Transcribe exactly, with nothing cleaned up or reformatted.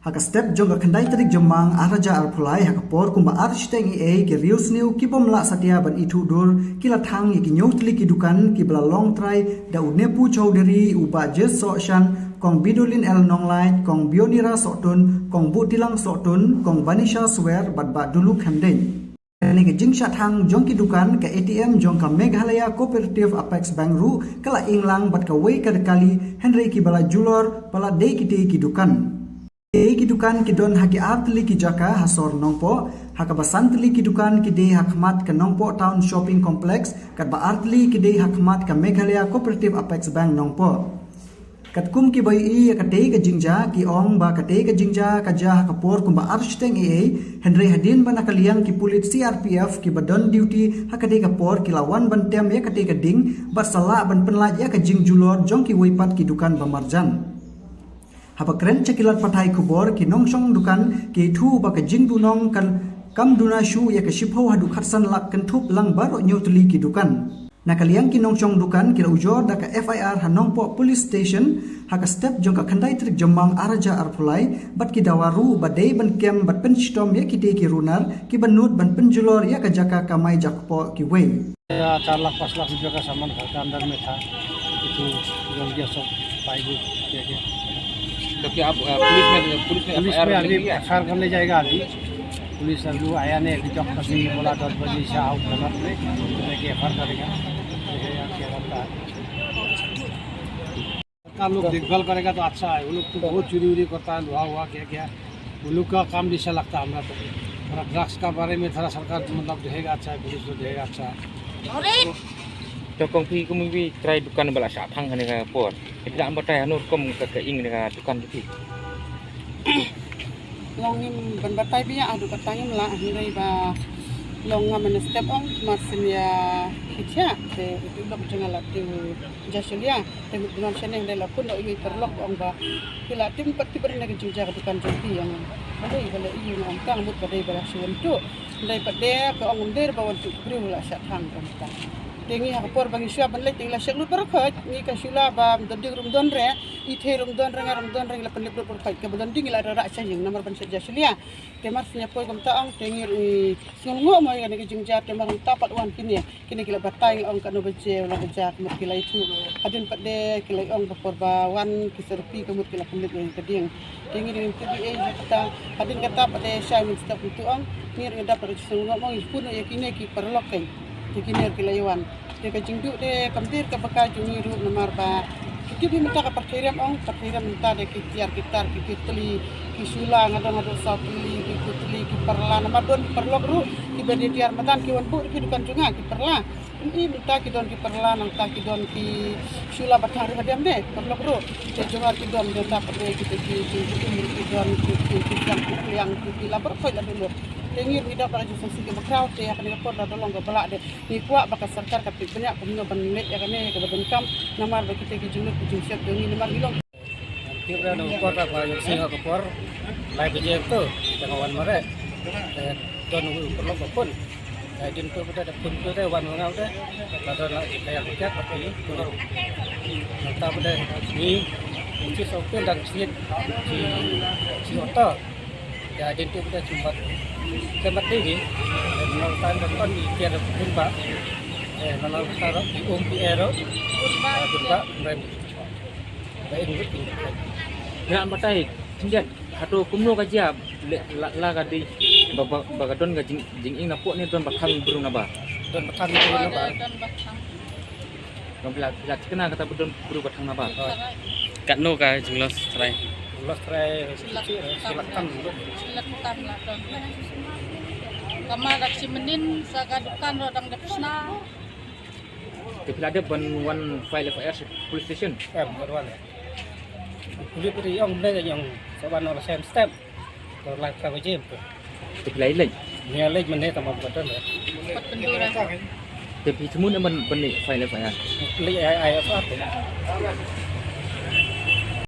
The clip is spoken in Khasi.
Ha ka step jong ka khyndai tarik Jymmang ar hajar arphew lai, ha ka por kumba ar shiteng eiei, ki riewsniew ki bym lah satia ban ithuh dur ki la thang ïa ki hynñiew tylli ki dukan kiba la long trai da u Nepu Chowdhury, u Bah Jes Sohshan, Kong Bidolin L Nonglait, Kong Bionira Sohtun, Kong Buhtilang Sohtun, Kong Banisha Swer bad Bah Dulu Khymdeit. Kane ka jingshah thang jong ki dukan, ka A T M jong ka Meghalaya Cooperative Apex Bank ruh ka la ing lang bad kawei ka kali, hynrei kiba la julor ba la dei kitei ki dukan. Kitei ki dukan ki don ha ki ar tylli ki jaka ha sor Nongpoh, ha kaba san tylli ki dukan ki dei ha khmat ka Nongpoh Town Shopping Complex, katba ar tylli ki dei ha khmat ka Meghalaya Cooperative Apex Bank Nongpoh. Katkum kiba ïohi ïa katei ka jingjia, ki ong ba katei ka jingjia ka jia ha ka por kumba ar shiteng eiei, hynrei hadien ba na ka liang ki pulit C R P F kiba don duty ha katei ka por ki la wan ban tem ïa katei ka ding bad sa lah ban pynlait ïa ka jingjulor jong kiwei pat ki dukan ba marjan. Haba kren sha ki lad pathai khubor, ki nongshong dukan ki ïathuh ba ka jingduhnong kan kam duna shuh ïa ka shiphew haduh khatsan lak, kynthup lang baroh hynñiew tylli ki dukan. Na ka liang ki nongshong dukan ki la ujor da ka F I R ha Nongpoh Police Station ha ka step jong ka khyndai tarik Jymmang ar hajar arphew lai, bad ki dawa ruh ba dei ban kem bad pynshitom ïa kitei ki runar kiba nud ban pynjulor ïa ka jaka kamai jakpoh kiwei. या चार लाख पाँच लाख रुपए का सामान घर का अंदर में था। तो जो गया सब पाई वो क्या क्या। तो क्या आप, अ, पुलिस में, पुलिस में पुलिस में एफआईआर अभी लिया? एफआईआर कर ले जाएगा अभी। पुलिस अभी वो आया नहीं, अभी तक अभी बोला दस बजे से आओ थाना में, तो लेके एफआईआर करेगा। देखिए यार क्या करता है। सरकार लोग देखभाल करेगा तो अच्छा है। वो लोग तो बहुत चोरी वोरी करता है, लोहा वोहा क्या क्या, वो लोग का काम जैसा लगता है हमरा तो। थोड़ा ड्रग्स का बारे में थोड़ा सरकार मतलब देखेगा अच्छा है, पुलिस लोग देखेगा अच्छा है। To kong phi kum phi trai dukan ba la shah thang ha kane ka por. Phi lah batai hano rukom ka, ka ing kane ka dukan jong phi? Long ngim ban batai biang haduh katta ngim lah, hynrei ba long nga mynstep ong mar sien ïa khichia te itu lok jong nga la tip Jasulia. Te mut ngan shane hynrei la pun ïa i paralok ong ba ki la tip pat tip ïa ka jingjia ka dukan jong phi ong. Balei balei i ong tang mut ba dei ba la shu wan tu. Hynrei pat de ka ong ym dei ba wan tu briew la shah thang ong tang. Te ngi ha ka por ba ngi shu ban leit te ngi la shah lut baroh khoit, ngi ka shu la ba don ding ruh ym don re, i thei ruh ym don re, nga ruh ym don re, ngi la pynlip lut baroh khoit, kaba don ding ngi la rah rah sha ïing namar ban shet Jasulia. Te mar sien ïa poi kumta ong te ngi ruh ngi sngewnguh mo ïa kane ka jingjia te mar kumta pat wan kine. Kine ki la batai ong katno baje, katno baje, ka mut ki la ïathuh. Hadien pat de ki la ong ba por ba wan ki serpi ka mut ki la pynlip ïa ka ding. Te ngi dang tip ei ei kata, hadien kata pat de shai mynstep kumtu ong, ngi ruh ngi dap da ka jingsngewnguh mo, ngi pun ïa kine ki paralok kein. Te kine ki la ïa wan. Te ka jingduh de kam dei ka baka jong ngi ruh namar ba ki tip hi mynta ka pyrthei rem ong, pyrthei rem mynta de ki tiar ki tar ki, ki tli, ki sula, nga don nga don saw tli, ki ku tli, ki parla, namar don paralok ruh kiba dei tiar madan ki wan buh ki dukan jong nga ki parla. Ym i mynta ki don ki parla, nangta ki don ki sula ba thang ruh hadien de paralok ruh. Te jong nga ki don de ta pat de ki, ki, ki, ki don ki, ki, ki, ki, ki, ki, ki la baroh khoit la dulur. Te ngi ruh ngi dap da ka jingsngewsih kaba khraw te ha kane ka por la da long kaba lah de. Ngi kwah ba ka sorkar ka pynbniah kumno ban leh ïa kane kaba donkam namar ba kita ki jingmut ki jingsiat jong ngi namar ngi long. Tip re na ka por ba ïohsngew ha ka por lai baje to, te nga wan mareh. Te don u paralok ba pun. Te dien to ba da pun to te wan nga te. Ba don la i kaya ka kiat ba ki pun. Nangta ba da ngi ngi shu pun dang sngewsih shu shu oto. Te dien to ba da shu mat. Te mat dei ngi. Nang tan ba ton i kiat ba pun ba. Eh, nang tan ro i um i ero. Pun ba, pun ba. Ba in wit in. Nga batai, khyndiat, hato kumno ka jia, le, la, la ka dei, ba, ba, ba ka don ka jing, jingïeng napoh ne don ba khang briew naba? Don ba khang briew naba. Don ba khang. Long phi la, phi la thikna kata ba don briew ba khang naba? Oh. Katno ka jinglos trai? Los trai, si lak tam. Si lak tam, si lak tam la don. Kama dak si menin sa ka dukan ro dang dep sna. Te phi la dep ban wan file F I R sha police station? Em, ban wan. Police phi ong ne ong sa wan ol sem step. Tor lai ka jim tu. Te phi la leit? Nia leit mene tama bukan tu. Pat pendur. Te phi thmu ne ban ban file F I R? Leit ai ai F I R tu.